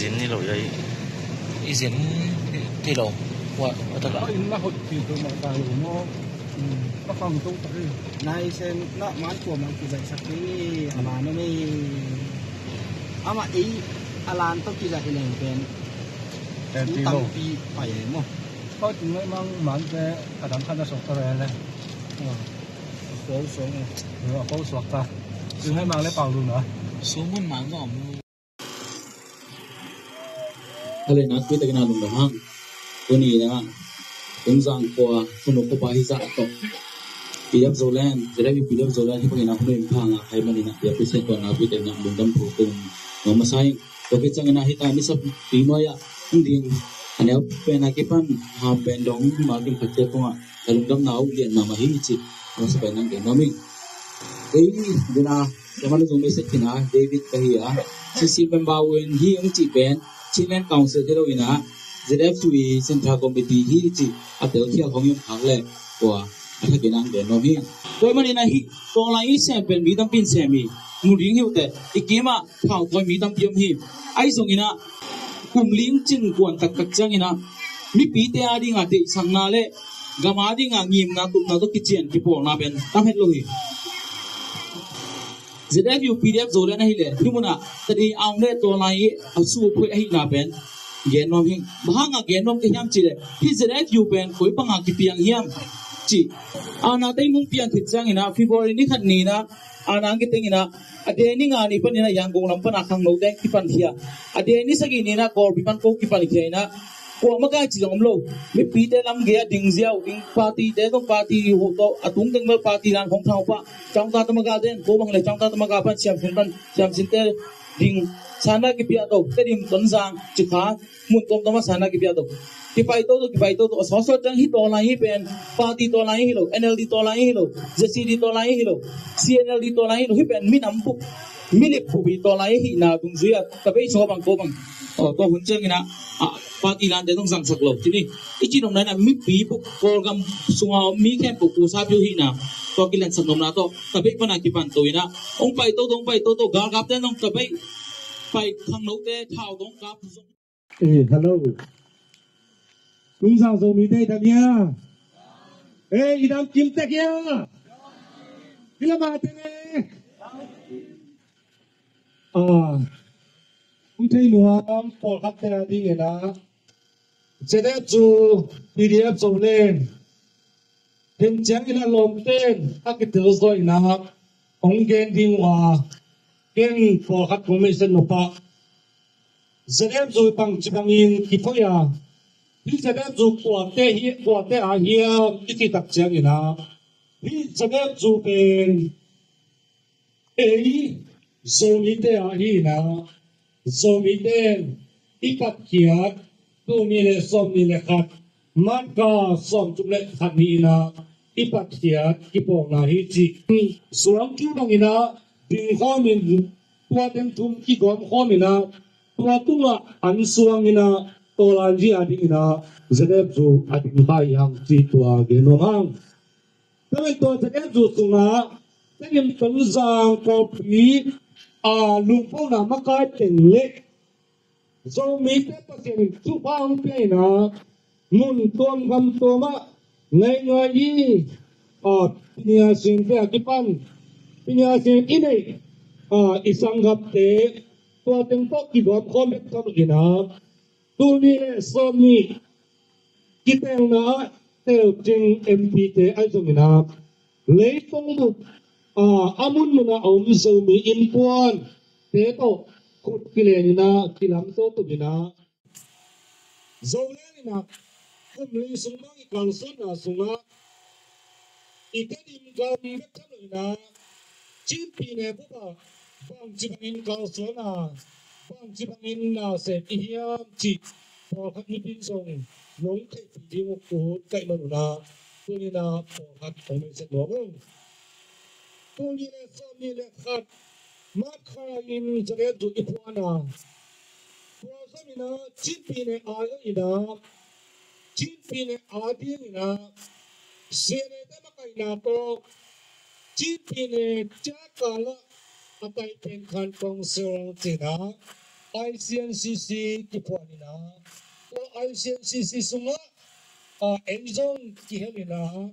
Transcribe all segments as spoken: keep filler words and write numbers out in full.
Zin ni lo ya i. I zin ti lo. Wa, wa ta ka. Inn na hot pi tu ma ta lo mo. Ka khang tu ta ri. Nai sen na man ko man ki zai sak ni ama no ni. Ama ei alan to ki zai leng pen. Pen ti lo. Pi pa ye mo. Ko tu ngai mang man te adang khan na sok ta re le. Ko sok. Ko sok ta. Tu ngai mang le pau lu na. Su mun mang no. Hale na tui takin a lungdam hang. Tuni na Tung Zang khua Khunuk khua pa hi zah tawh P D F Zoland, J W P D F Zoland hi bangin a Khunuk in phang a khai manin a P D F President tawh na tui takin a lungdam thu tung nong masa ing. Tua khit ciangin a hita ni sap pi nuai ah hong ding a neu pen a kipan ham pen dong ma kim khat te tungah a lungdamna uh lian mahmah hi ci. A masa pen nang gen nuam ing. Ei dina Keimah lungzung message kina David ka hi a, C C member un hi hong cih pen Chinland Council hi lo ina, Z F U i Central Committee hi cih a telkhial hong hi hong khak le tua a thakin ang gen nuam hi. Tua ahih manin ahi tawlai i sem pen mi tampi in sem hi. Mu ding hi uh teh, i kimah thau tawi mi tampi om hi. Ahi zongin ah kum ling cin kuan taktak ciangin ah mipite a dingah deihsakna le gam a dingah ngimna tupna tawh kician kipawlna pen tam het lo hi. Z F U P D F Zoland ahih leh hih munah tadi aung le tawlai a su phuai ahihna pen gen nuam hi. Bang hangah gen nuam ka hiam cih leh hih Z F U pen koi bangah kipiang hiam cih, ana tei mung piang khit ciangin ah February ni khat ni-in ah ana ang kitengin ah a de ni nga ni panin ah Yangon lam pan a khangnote kipankhia, a de ni sagih ni-in ah Kawlpi pan ko kipankhia in ah kua makai ci zong om lo. Mipite lam gei a ding ziau ding party te zong party huh tawh a tung teng bel party dan khong thau pah. Changta tamaga den ko bang le changta tamaga pan siamsin pan siamsinte ding sana kipia to, Tedim, Tonzang, Cikha, mun tuamtuam ah sana kipia to. Kipai toto kipai toto a sawsawt ciang hih tawlai hih pen party tawlai hi lo, N L D tawlai hi lo, Z C D tawlai hi lo, C N L D tawlai hi lo, hih pen minam bup milip bup i tawlai ahihna dungzui a tabei sung a bang ko bang. Aw, tua hun ciangin ah party lante zong zangsak lo ci ni. I ci nopna in ah mipi bup Kawlgam sunga om mi khempeuh kusa piu hihna tua kilangsak nopna tawh tabei pana kipan to in ah hong pai toto hong pai toto galkapte zong tabei pai khangnote thau dong kap zong. Eh, hello. Tung Zang Zomite i dam hia? Eh, i dam kim tek hia? Hi lam a teng e. Ah, hong thei nuam pawlkhatte a dingin ah Z F U P D F Zoland, ken ciangin a lawmten a kitel zawh in ah hong gen ding uh a, ken pawlkhat kong message nop ah Z F U bangci bangin kiphoih a, hih Z F U kuate hi, kuate a hiam i cih tak ciangin ah hih Z F U pen ei Zomite a hi in ah, Zomite in i patkhiat tul nih le sawm nih le khat, March kha sawm thum le khat ni-in ah i patkhiat kipawlna hi cih suang kiu bangin ah ding khawmin tua teng thum kigawm khawmin ah tua tungah an suangin ah tawlai a dingin ah Z F U a ding kha hi hang cih tua gen nuam hang. Tua pen tua Z F U sungah Tedim, Tonzang, Kawlpi a lungpona makai teng le Zomite Pasian in thupha hong pia in ah mun tuam gam tuam ah ngaingai i, a, piniasingte a kipan piniasing i neih, a, i sanggamte tua teng tawh kigawm khawm bek tham lo in ah tul nih le sawm nih kitelna ah telcing M P te ahi zongin ah leitung bup, a, a munmun a om Zomi innkuante tawh khut kilen in ah kilamto tum in ah Zoland in ah kum li sung bang i kalsuanna sungah i Tedim gam bek tham lo in ah Chin pyine bup ah bangci bangin kalsuan a, bangci bangin nasem i hiam cih pawlkhat mipi in zong nong theihpih ding uh ut ka hih manun ah tuni-in ah pawlkhat kong message nuam ung. Tul nih le sawm nih le khat March kha in Z F U i phuan a, tua zongin ah Chin pyine a in ah Chin pyine a dingin ah C N A te makaihna tawh Chin pyine ciakal ah a tai pen Khan Council ci-in ah I C N C C kiphuan in ah, tua I C N C C sungah, ah, ei zong kihel in ah,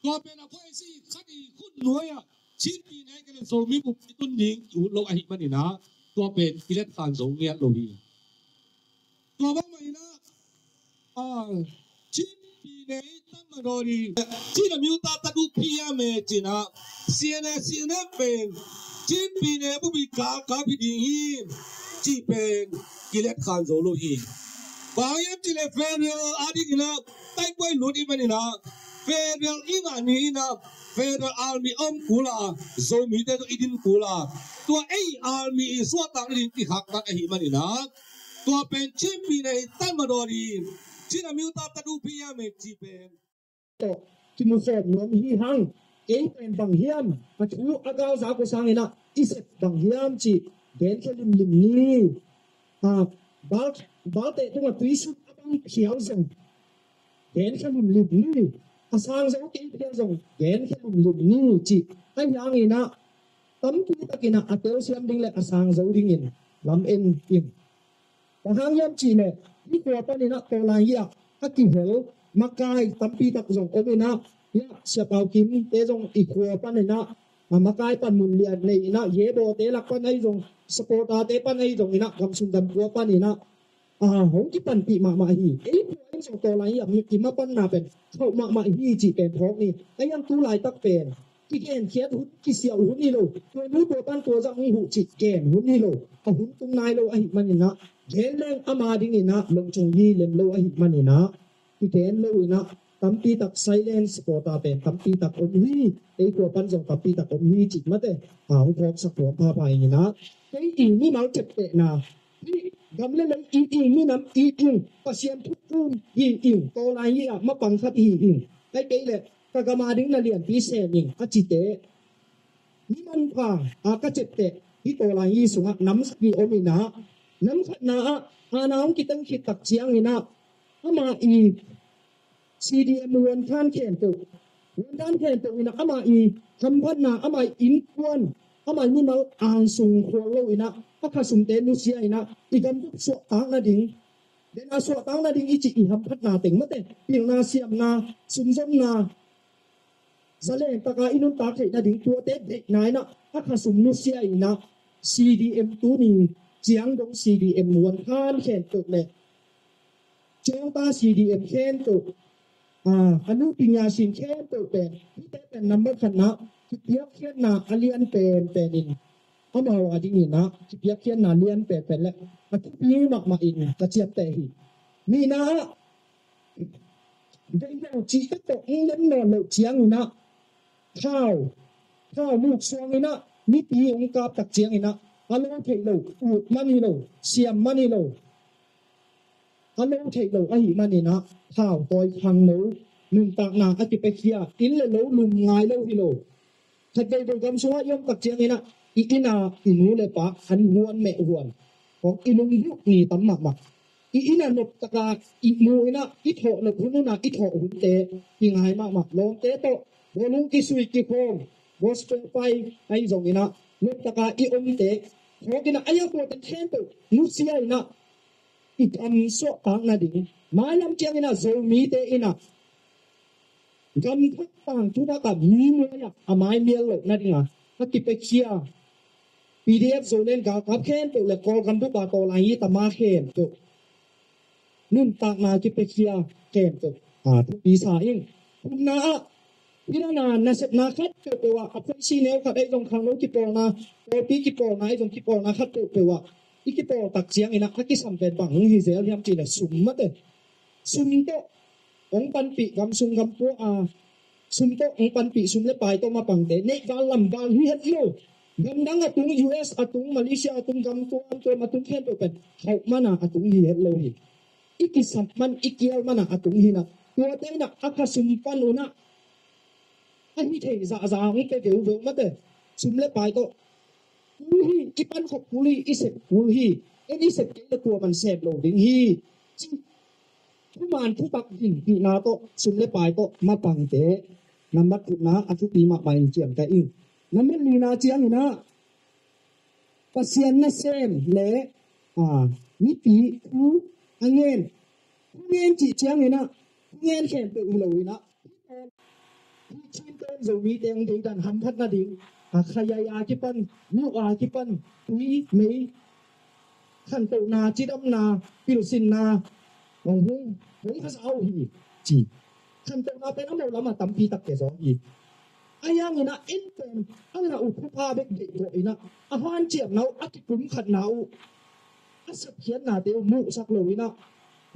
tua pen a khuaisi khat i khut nuai-ah Chin pi ne kei le Zomi bup i tun ding i ut lo ahih manin ah, tua pen kilet khan zo ngiat lo hi. Tua bang mah in ah, ah, Chin pi ne i tan mah dawn hi. Chin a miu ta ta du pia me cin ah, C N A, C N F pen Chin pi ne bup i ka ka pi ding hi cih pen kilet khan zo lo hi. Bang hiam cih leh federal a ding in ah, taikuai lut i hih manin ah, federal i ngah ni in ah, federal army om kul a, Zomite tawh i din kul a, tua ei army i suahtak ding i khaktak ahih manin ah, tua pen Chin pi ne i tan mah dawn hi. Chin a miu ta ta du pia me cih pen tawh kimu khawm nuam hi hang. Kei pen bang hiam, a thu a galzak uh sangin ah i sep bang hiam cih genkhia limlim ni. Ah, bal, balte tungah tuisun a bang phial zong genkhia limlim ni. A sang zo kei phial zong genkhia limlim ni cih. Ahi hangin ah tampi takin ah a telsiam ding le a sang zo dingin lam en in. Bang hang hiam cih leh hih khua panin ah tawlai hi ah a kihel makai tampi tak zong om in ah, hiah Sia Pau Kim te zong i khua panin ah, a, makai panmun lian nei in ah, Yebawte lak pan ahi zong, supporter-te pan ahi zong in ah, gamsung gamkhua panin ah, a, hong kipanpih mahmah hi. Ei khua in zong tawlai hi ah mi i mapanna pen khauh mahmah hi cih pen phawk ni. Ahi hang tu laitak pen kigenkhiat hun, kisiauh hun hi lo. Tua nu tua pan tua zah hong huh cih gen hun hi lo. A hun tung nai lo ahih manin ah, gen leng ama dingin ah longchong hi lem lo ahih manin ah, kigen lo in ah, tampi tak silent supporter pen tampi tak om hi. Ei khua pan zong tampi tak om hi cih mate, a, hong phawksak nuam phapha ing in ah. Kei i mimal teptehna, hih gam le lei it ing, minam it ing, Pasian thuphum hi ing, tawlai hi ah mapang khat hi ing. Ai kei leh ka gam a ding na lianpi sem ing a cite, mi manpha a ka ciapteh hih tawlai hi sungah nam sagih om in ah, nam khatna ah, a, na hong kiteng khit tak ciangin ah, ama i C D M Vuanthan khempeuh, Vuanthan khempeuh in ah ama i hamphatna, ama i innkuan, ama i mimal angsung khual lo in ah, a khasumte nusia in ah, i gambup suahtak nading, den a suahtak nading i cih i hamphatna teng mate, pilna, siamna, sumzonna, zaleng taka i nuntak theih nading tuate deihna in ah, a khasum nusia in ah, C D M tuni ciang dong C D M Vuanthan khempeuh le Ciangta C D M khempeuh, a, a nu Pi Ngia Sin khempeuh pen, hihte pen number khatna, kipiakkhiatna a lian penpen in, amau a dingin ah kipiakkhiatna lian penpen le a thupi mahmah in ka ciapteh hi. Nihna ah, deih lo cih ka tawh hong lem nawn loh ciangin ah, thau, thau muk suangin ah mipi hong kap tak ciangin ah, a lo theih lo, ut man hi lo, siam man hi lo, a lo theih lo ahih manin ah, thau tawi khangno, nuntakna a kipiakhia, inn le lo lum ngai lo hi lo. Khat veivei gam sungah i om tak ciangin ah, i inn ah i nu le pa an huan meh huan, hong i lungduh ni tam mahmah. I inn ah noptaka i mu in ah, i thawh nop hun hun ah i thawh hunte i ngai mahmah. Lawmte tawh bawlung kisui kikhawm, gospel pai ahi zongin ah, noptaka i omte, thawk in ah, a yak huate khempeuh nusia in ah, i gam suahtak nading, mailam ciangin ah Zomite in ah gam thak tangthu thak ah mi nuai ah a mai mial loh nading ah a kipiakhia, P D F Zoland galkap khempeuh le Kawlgam bup a tawlai hi tama khempeuh, nuntakna kipiakhia khempeuh, a, thupi sa ing. Thumna ah, hih dan a nasepna khat peuhpeuh ah, a phuaisi neu khat ahi zong, khangno kipawlna, pawlpi kipawlna ahi zong, kipawlna khat peuhpeuh ah i kipawl tak ciangin ah a kisam pen bang hong hi zel hiam cih leh sum mate. Sum tawh hong panpih, gam sung gam pua a sum tawh hong panpih, sum le pai tawh mapangte neih val lam val hi het lo. Gamdang a tung, U S a tung, Malaysia a tung, gam tuamtuam a tung khempeuh pen khauh man a a tung hi het lo hi. I kisap man, i kial man a a tung hi in ah, tuate in ah a khasum pan un ah a hi thei zahzah hong pia veuveu mate. Sum le pai tawh, kul hi, i pankhop kul hi, i sep kul hi, en i sep kei le tua man sem lo ding hi, cih thuman thutak hinpihna tawh, sum le pai tawh mapangte, nambat thumna a thupi mahmah in ciamteh ing. Nambat lina ciangin ah, Pasian nasem le, a, mipi thu a ngen. Thu ngen cih ciangin ah, thu ngen khempeuh hi lo in ah, hih Chin ten Zomite hong deidan hamphat nading, a, khayaaya kipan, nuh a kipan, tui, mei, khantohna, cidamna, pilsinna, hong hung, hong khaza uh hi, ci. Khantohna pen a mawh lamah tampi tak pia zaw hi. A hiangin ah en pen, a ngah uh thupha bek deih kawh in ah, a hanciamna uh, a kipumkhatna uh, a sepkhiatnate uh muhsak lo in ah,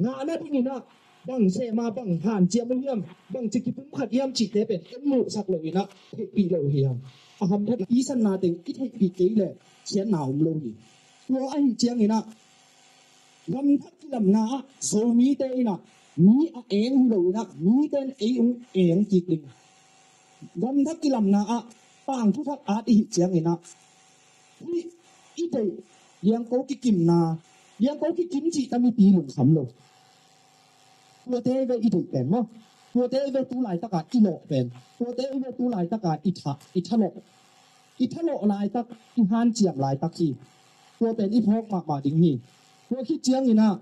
ngah nadingin ah, bang sema, bang hanciam uh hiam, bang ci kipumkhat hiam cihte pen en muhsak lo in ah, theihpih lo hi hang. A hamphat i sanna teng i theihpih kei leh, khiatna om lo hi. Tua ahi ciangin ah, gam thak kilamna ah Zomite in ah, mi a eng hi lo in ah, mite in ei hong eng kik ding. Gam thak kilamna ah, pang thuthak at i hih ciangin ah, hih i deih, Liangko kikimna, Liangko kikim cih tamipi lungkham lo. Tuate i ve i deih pen maw. Tuate i ve tu laitaka i lawh pen. Tuate i ve tu laitaka i tha, i thalawh. I thalawh laitak, i hanciam laitak hi. Tua pen i phawk mahmah ding hi. Tua khit ciangin ah,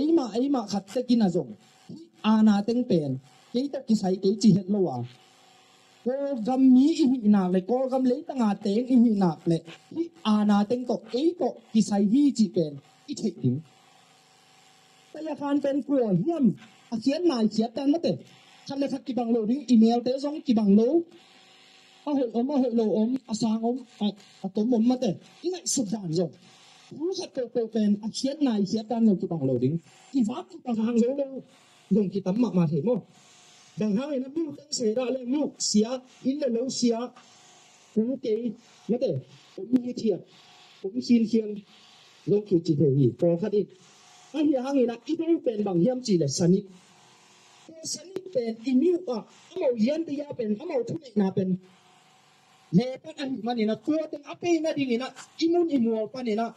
eimah, eimah khat tekin ah zong, hih aana teng pen, kei tawh kisai kei ci het lo a, Kawlgam mi i hih nak le, Kawlgam leitanga teng i hih nak le, hih aana teng tawh, ei tawh kisai hi cih pen i theih ding. Tayakhan pen kua hiam, a khiatna i khiat dan mate. Khat le khat kibang lo ding, i melte zong kibang lo. A hoih om, a hoih lo om, a sang om, a, a tom om mate. I ngaihsut dan zong, thu khat peuhpeuh pen a khiatna i khiat dan zong kibang lo ding. I vak kibang hang zo lo zong kitam mahmah thei maw. Bang hangin a miu teng se dah le miu sia, inn le lo sia, kul kei, mate, om hithiat, om khinkhian zong kici thei hi. Pawlkhat in, ahi hangin ah i do pen bang hiam cih le sanik. Tua sanik pen i miu ah, amau yan te ya pen, amau thuneihna pen lepat ahih manin ah, tua teng a pei nadingin ah, i mun i mual panin ah,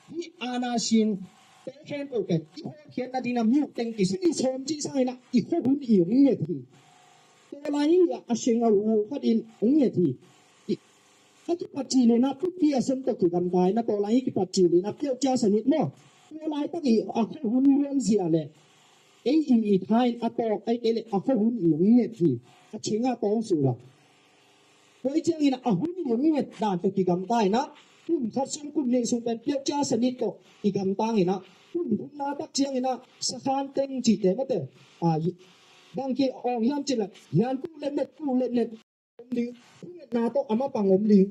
hih aana sin te khempeuh pen i hawlkhiat nadingin ah miu teng kisin i sawm cih sangin ah, i khuahun i hong nget hi. Tua lai hi ah, a sing a hu khat in hong nget hi. I, a kipat cil in ah, pipi a sem tawh kigamta in ah, tua lai hi kipat cil in ah, piauhcia sanik maw. Tua laitak i a khuahun luanzia le, ei i, i tha in a tawk, ei kei le a khuahun i hong nget hi. A sing a tawng sula. Tua i ciangin ah, a hun i hong nget dan tawh kigamta in ah, kum khat sung kum nih sung pen piauhcia sanik tawh kigamta in ah, kum thumna tak ciangin ah, sakhan teng cihte mate. A, bang ki awng hiam cih le, yan kuh letnet, kuh letnet om ding. Thungetna tawh a mapang om ding.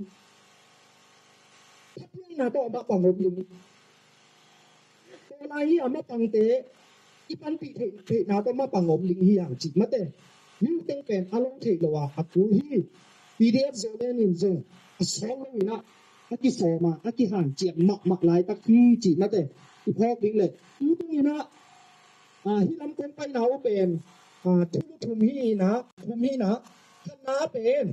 Thapiakna tawh a mapang om ding. Tua lai hi a mapangte i panpih theih, theihna tawh mapang om ding hi hang cih mate. Miu teng pen a lo theih lo a, a kul hi. P D F Zoland in zong a sawm lo in ah, a kisawm a, a kihanciam mahmah laitak hi cih mate. I phawk ding le, tu tung in ah, a, hih lam kong paina uh pen, a, thum thum hi in ah, thum hi in ah, khatna pen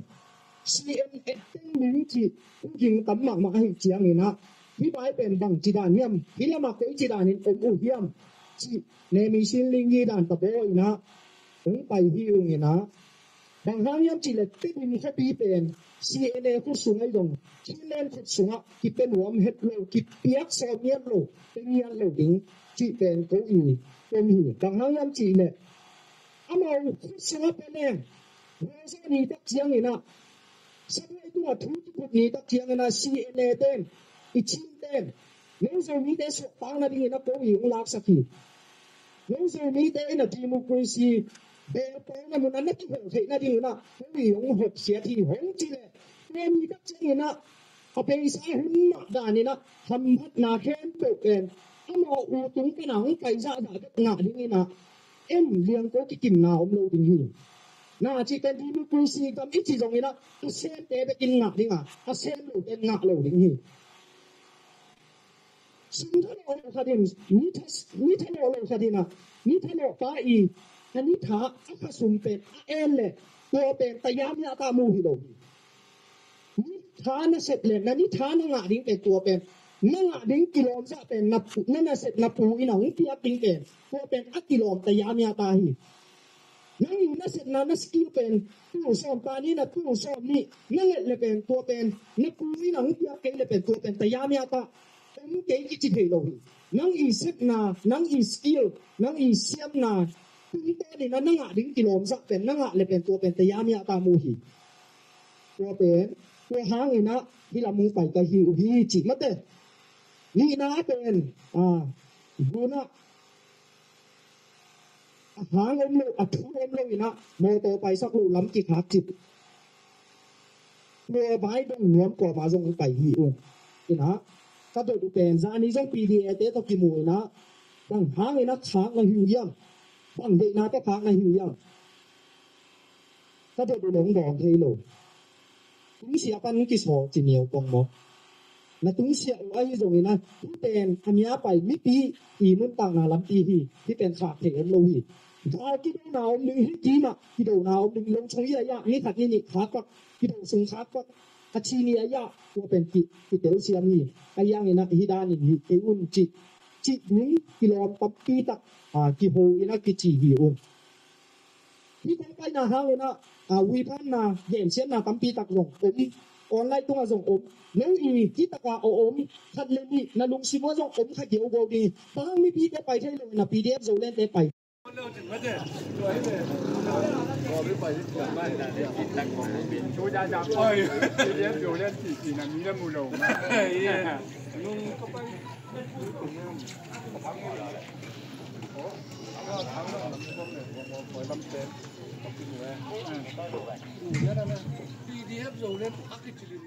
C N A teng ding cih thu ging tam mahmah ahi ciangin ah, hih bai pen bang ci dan hiam, hih lamah koi ci danin om uh hiam cih Neimi Sin Ling hi dan tabaw in ah, hong pai hi ung in ah, bang hang hiam cih le Tedim khuapi pen C N A khut sung ahi zong, Chinland khut sungah kipia nuam het lo, kipiak sawm ngiat lo, pia ngiat lo ding cih pen ko i om hi. Bang hang hiam cih le amau khut sungah pia leng, Rosa ni tak ciangin ah, Sabuai tungah thu kiphut ni tak ciangin ah C N A ten, i Chin ten, no Zomite suahtakna dingin ah ko i hong laksak hi. No Zomite in ah democracy belpawlna mun ah na kihel theih nadingin ah ko i hong hotkhiat hi hong ci le, tua ni tak ciangin ah a beisa hun mah danin ah hamphatna khempeuh pen amau u tung pan a hong pai zahzah bek ngah dingin ah, en, Liangko kikimna om lo ding hi. Na cih pen democracy gam i ci zongin ah, a semte bekin ngah ding a, a sem lote ngah lo ding hi. Sum thalawh lo khat in, ni tha, ni thalawh lo khat in ah, ni thalawh pa i, a ni tha, a kha sum pen a en le, tua pen tayamia ta mu hi lo hi. Ni tha na sep le, na ni tha na ngah ding pen tua pen, na ngah ding kilawmzah pen na pu, na nasep na pu in a hong piak ding pen, tua pen a kilawm tayamia ta hi. Nang i na sepna na skill pen tul sawm, ta ni na tul sawm nih na nget le pen tua pen na pu in a hong piak kei le pen tua pen tayamia ta om kei kici thei lo hi. Nang i sepna, nang i skill, nang i siamna tungtawn in a na ngah ding kilawmzah pen na ngah le pen tua pen tayamia ta mu hi. Tua pen tua hangin a hih lam hong pai ka hi uh hi ci mate. Nihna pen a, gunah a hang om lo, a thu om lo in a mawtaw paisak lo lam kikhak cip. Tua vai dong nuam kua ma zong pai hi ung. In a ka dot uh pen zani zong P D A te tawh kimu in a bang hangin a khak na hi uh hiam? Bang deihna tawh khak na hi uh hiam? Ka dot uh long dawng thei lo. Tungsiah pan kisawl ci niau pong maw? Na tungsiah uh ahi zongin a hih pen a mia pai mipi i nuntakna lampi hi. Hih pen khak thei om lo hi. Gal kidona om ding hi. Kimah kidona om ding, longchong i a iah ni khat ni nih khak pak, kido sung khak pak, a ci ni a iah tua pen ki, kitelsiam hi. A iangin a hih danin hi kei un cih, cih ding kilawm tampi tak a kiho in a kici hi un. Hih kong paina hangin a, a, uiphanna gensiatna tampi tak zong om. Online tungah zong om. No i hih takah a om khat le nih na lungsim uh zong om kha giaugiau ding hi. Bang mipite pai thei lo in a P D F Zolandte pai. P D F Zoland a kici lim.